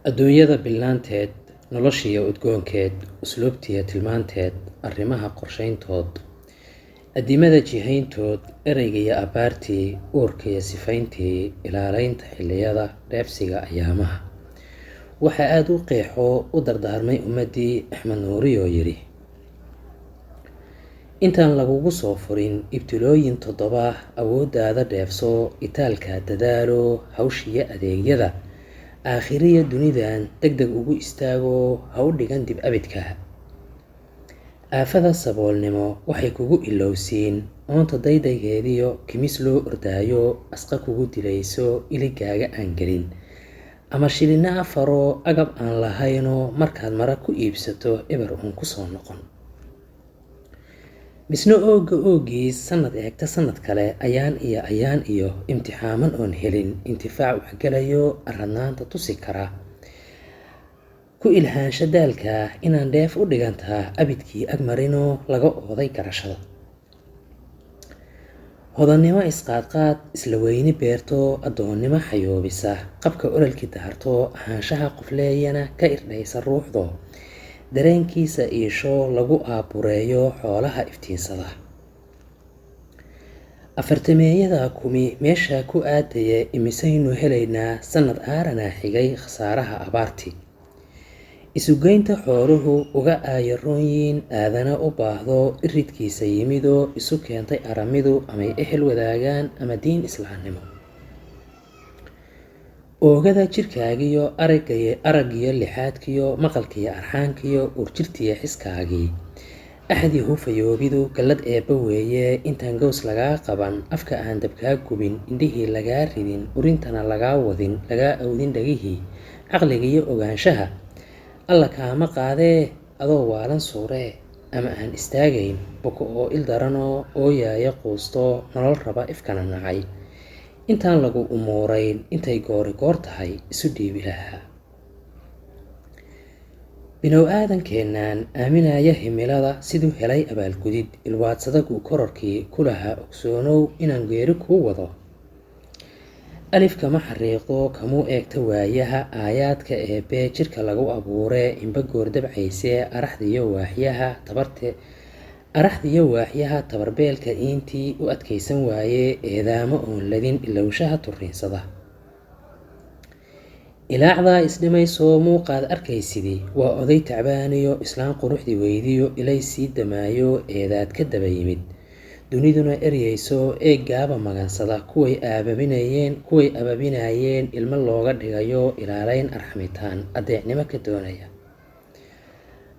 Adduunyada bilnaanteed, noloshiyo udgoonkeed, usluubtiyo tilmaanteed, arrimaha qorshayntood, addimada jihayntood, ereygiyo abbaartii, uurkiyo sifayntii, ilaalaynta xilliyada, dheefsiga ayaamaha. Waxa aad u qeexoo u dardaarmay ummaddii Axmed Nuuriyoo yidhi: Intaan lagugu soo furin ibtilooyin 7, awooddaada dheefso, itaalkaa dadaalo, hawshiyo adeegyada, aakhiriya dunidan degdeg ugu istaago, ha u dhigan dib abidka. Aafada saboolnimo waxay kugu ilowsiin, oonta daydaygeediyo kimis loo ordaayo, asqa kugu dilayso iligaaga aan gelin, ama shilinna afaroo agab aan lahaynoo markaad mara ku iibsato eber uun ku soo noqon. Misna oogga ooggiis sannad eegta sannad kale, ayaan iyo ayaan iyo imtixaaman oon helin, intifaac waxgalayo arradnaanta tusi kara. Ku ilhaansha daalka inaan dheef u dhigantaa abidkii ag marinoo laga ooday garashada. Hodannimo isqaadqaad, isla weyni beerto, addoonnimo xayoobisa, qabka ololkii daarto, ahaanshaha qofleeyana ka irdhaysa ruuxdo, dareenkiisa iisho lagu aabbureeyo xoolaha iftiinsada. Afartameeyada kumi meesha ku aadaye imisaynu helaynaa sannad aaranaa xigay khasaaraha abaartii. Isugeynta xooluhu uga aayaroonyiin aadana u baahdo iridkiisa yimidoo isu keentay aramidu amay ehel wadaagaan ama diin islaamnimo. Oogada jirkaagiyo araggiyo lixaadkiyo maqalkiyo arxaankiyo uurjirtiyo xiskaagii. Axdi hufayoobidu gallad eebba weeye, intaan gaws lagaa qaban, afka aan dabkaa gubin, indhihii lagaa ridin, urintana lagaa wadin, lagaa awdin dhagihii, caqligiyo ogaanshaha. Alla kaama qaadee adoo waalan suuree, ama aan istaagayn, buko oo il daranoo ooyaaya quusto, nolol raba ifkana nacay. Intaan lagu umuurayn, intay goori goor tahay, isu dhiibi lahaa. Binow aadankeennan aaminaya himilada siduu helay abaalgudid, ilwaadsadagu kororkii ku lahaa ogsoonow inaan geeri kuu wado. Alifka ma xariiqdo kamuu eegta waayaha, aayaadka eebbe jirka lagu abuuree, imba goor dabcaysee, araxdiyo waaxyaha tabarte araxdiyo waaxyaha tabarbeelka iintii u adkaysan waayee, eedaamo oon ladin ilowshaha turriinsada. Ilaacdaa isdhimaysoo muuqaad arkaysidii, waa oday tacbaaniyo islaan quruxdii weydiyo ilay sii damaayo eedaad ka daba yimid. Duniduna eryayso eeggaaba magansada kuway ababinayeen ilmo looga dhigayo ilaalayn arxamitaan adeecnimo ka doonaya.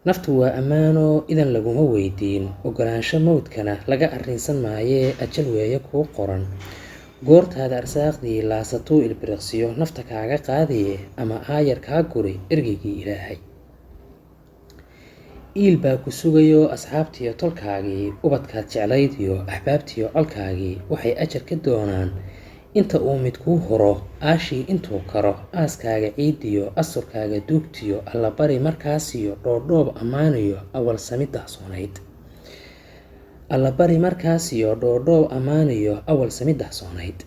Naftu waa ammaano idan laguma weydiin, oggolaansho mawdkana laga arrinsan maayee ajal weeye kuu qoran. Goortaada arsaaqdii laasatuu ilbiriqsiyo nafta kaaga qaadiye ama aayar kaa guri ergeygii Ilaahay. Iil baa ku sugayo asxaabtiyo tolkaagii, ubadkaad jeclaydiyo axbaabtiyo colkaagii waxay ajar ka doonaan inta uu mid kuu huro, aashii intuu karo, aaskaaga ciidiyo, asurkaaga duugtiyo, allabari markaasiyo, dhoodhoob ammaaniyo, awal samiddaahsoonayd. Allabari markaasiyo dhoodhoob ammaaniyo awal samiddaahsoonayd.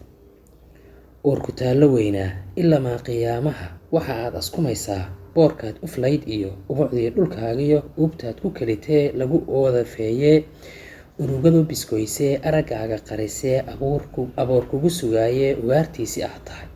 Uurku taallo weynaa ilamaa qiyaamaha waxa aad askumaysaa, boorkaad uflayd iyo ubucdii dhulkaagiyo uubtaad ku kelitee lagu oodafeeyee, urugadu biskoysee, araggaaga qarisee, aboor kugu sugaayee ugaartiisii aad tahay.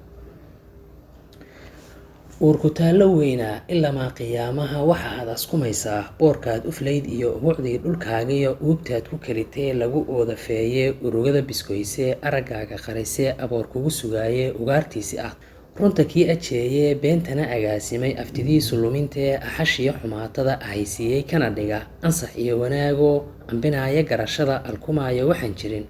Uurku taallo weynaa ilamaa qiyaamaha waxa aad askumaysaa, boorkaad uflayd iyo ubucdii dhulkaagiyo uubtaad ku kelitee lagu oodafeeyee, urugada biskoysee, araggaaga qarisee, aboor kugu sugaayee ugaartiisii aad. Runta kii ajeeyee beentana agaasimay, aftidiisu lumintee, axashiyo xumaatada ahaysiiyey kana dhiga, ansax iyo wanaagoo ambinaaya garashada, alkumaaya waxaan jirin.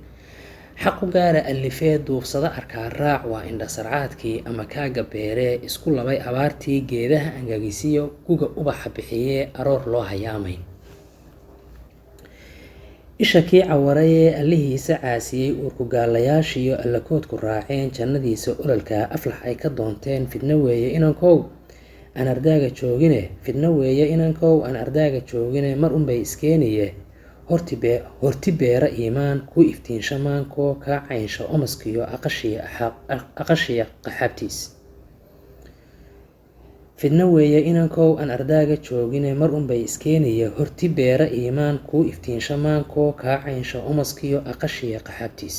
Xaq u gaara allifee duufsada arkaa raac waa indha sarcaadkii ama kaaga beeree isku labay abaartii geedaha angagisiyo guga ubaxa bixiyee aroor loo hayaamayn. Isha kii cawarayee allihiisa caasiyey uurku gaalayaashiyo allakoodku raaceen jannadiisa ololka aflax ay ka doonteen fidno weeye inankow aan ardaaga joogine, fidno weeye inankow aan ardaaga joogine, mar unbay iskeeniye horti beera iimaan kuu iftiinsha maankoo kaa caynsha omaskiyo aqashiya qaxaabtiis. Fidno weeye inankow aan ardaaga joogine, mar unbay iskeenaya horti beera iimaan kuu iftiinsha maankoo kaa caynsha omaskiyo aqashiya qaxaabtiis.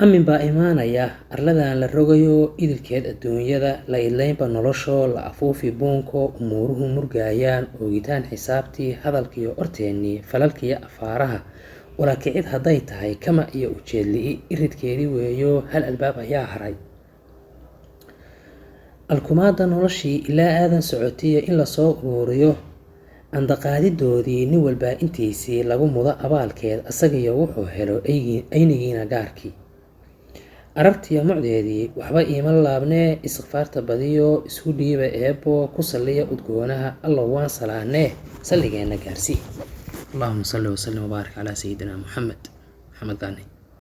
Amin baa imaanaya arladan la rogayo idilkeed adduunyada la idlaynba noloshoo la afuufi buunko umuuruhu murgaayaan oogitaan xisaabtii hadalkiyo orteennii falalkiyo afaaraha ula kicid hadday tahay kama iyo ujeedli'i iridkeedii weeyo hal albaab ayaa haray. Alkumaada noloshii ilaa aadan socotiyo in lasoo uruuriyo andaqaadidoodii nin walbaa intiisii lagu mudo abaalkeed asagiyo wuxuu helo aynigiina gaarkii. Arartiyo mucdeedii waxba iima laabnee istikfaarta badiyo isku dhiiba eebbo ku salliya udgoonaha allow waan salaanee salligeenna gaarsii. Allahuma salli wasallim wabaarik calaa sayidina Muxamed Maxamed Gaani.